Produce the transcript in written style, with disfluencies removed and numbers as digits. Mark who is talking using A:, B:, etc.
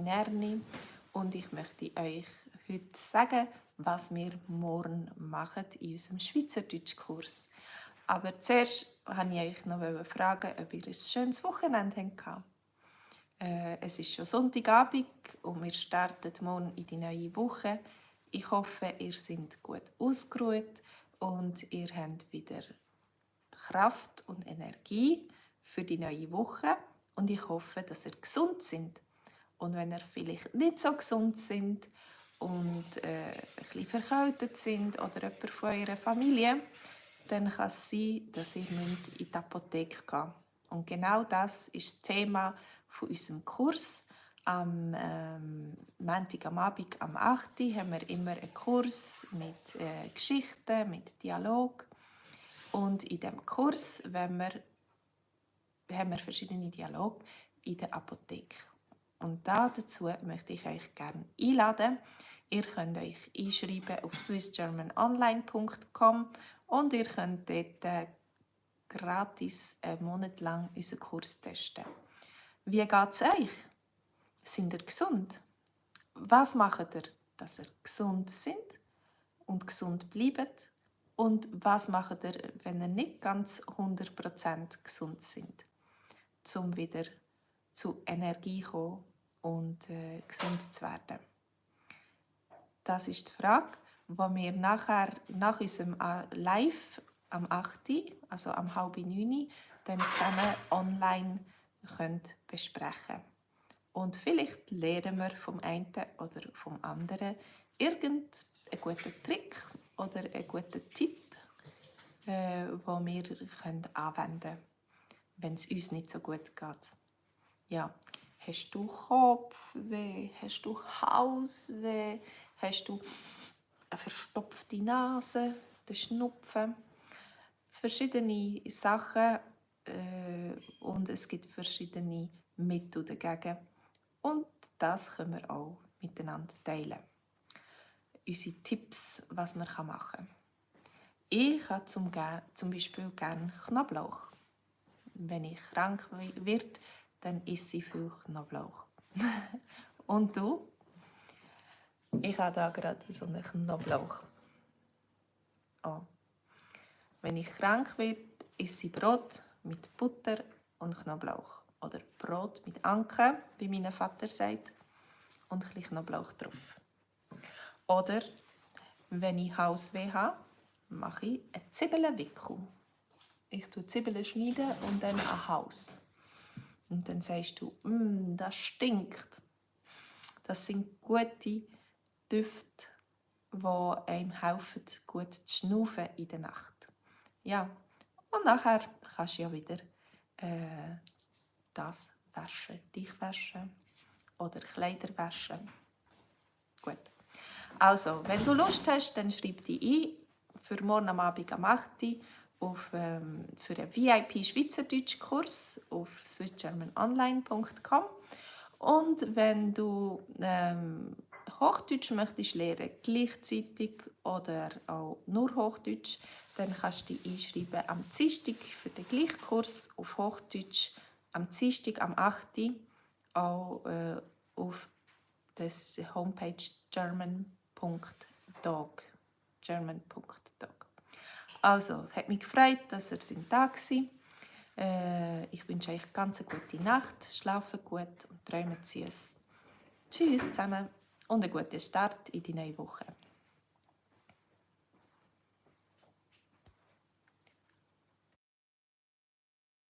A: bin Erni und ich möchte euch heute sagen, was wir morgen machen in unserem Schweizerdeutschkurs. Aber zuerst wollte ich euch noch fragen, ob ihr ein schönes Wochenende hattet. Es ist schon Sonntagabend und wir starten morgen in die neue Woche. Ich hoffe, ihr seid gut ausgeruht und ihr habt wieder Kraft und Energie für die neue Woche. Und ich hoffe, dass ihr gesund seid. Und wenn ihr vielleicht nicht so gesund seid und ein bisschen verkältet sind oder jemand von eurer Familie, dann kann es sein, dass ihr in die Apotheke gehen müsst. Und genau das ist das Thema von unserem Kurs. Am Montag am Abend, am 8. Uhr, haben wir immer einen Kurs mit Geschichten, mit Dialog. Und in diesem Kurs haben wir verschiedene Dialoge in der Apotheke. Und dazu möchte ich euch gerne einladen. Ihr könnt euch einschreiben auf swissgermanonline.com und ihr könnt dort gratis einen Monat lang unseren Kurs testen. Wie geht es euch? Sind ihr gesund? Was macht ihr, dass ihr gesund sind und gesund bleibt? Und was macht ihr, wenn ihr nicht ganz 100% gesund sind? Um wieder zu Energie zu kommen und gesund zu werden. Das ist die Frage, die wir nachher, nach unserem Live am 8., also am 8:30, dann zusammen online besprechen können. Und vielleicht lernen wir vom einen oder vom anderen irgendeinen guten Trick oder einen guten Tipp, den wir anwenden können, wenn es uns nicht so gut geht. Ja, hast du Kopfweh? Hast du Halsweh? Hast du eine verstopfte Nase? Den Schnupfen? Verschiedene Sachen und es gibt verschiedene Mittel dagegen. Und das können wir auch miteinander teilen. Unsere Tipps, was man machen kann. Ich habe zum Beispiel gerne Knoblauch. Wenn ich krank werde, dann esse ich viel Knoblauch. Und du? Ich habe da gerade so einen Knoblauch. Oh. Wenn ich krank werde, esse ich Brot mit Butter und Knoblauch. Oder Brot mit Anke, wie mein Vater sagt, und ein bisschen Knoblauch drauf. Oder wenn ich Halsweh habe, mache ich einen Zwiebelnwickel. Ich schneide Zwiebeln und dann ein Haus. Und dann sagst du, das stinkt. Das sind gute Düfte, die einem helfen, gut zu schnaufen in der Nacht. Ja, und nachher kannst du ja wieder das waschen, dich waschen oder Kleider waschen. Gut. Also, wenn du Lust hast, dann schreib dich ein für morgen am Abend am 8. Uhr für einen VIP-Schweizerdeutsch-Kurs auf swissgermanonline.com. Und wenn du Hochdeutsch möchtest lernen, gleichzeitig oder auch nur Hochdeutsch, dann kannst du dich einschreiben am Dienstag für den Gleichkurs auf Hochdeutsch, am Dienstag am 8. auch auf das Homepage german.dog. Also, es hat mich gefreut, dass ihr da seid. Ich wünsche euch ganz eine gute Nacht, schlaft gut und träumt süß. Tschüss zusammen und einen guten Start in die neue Woche.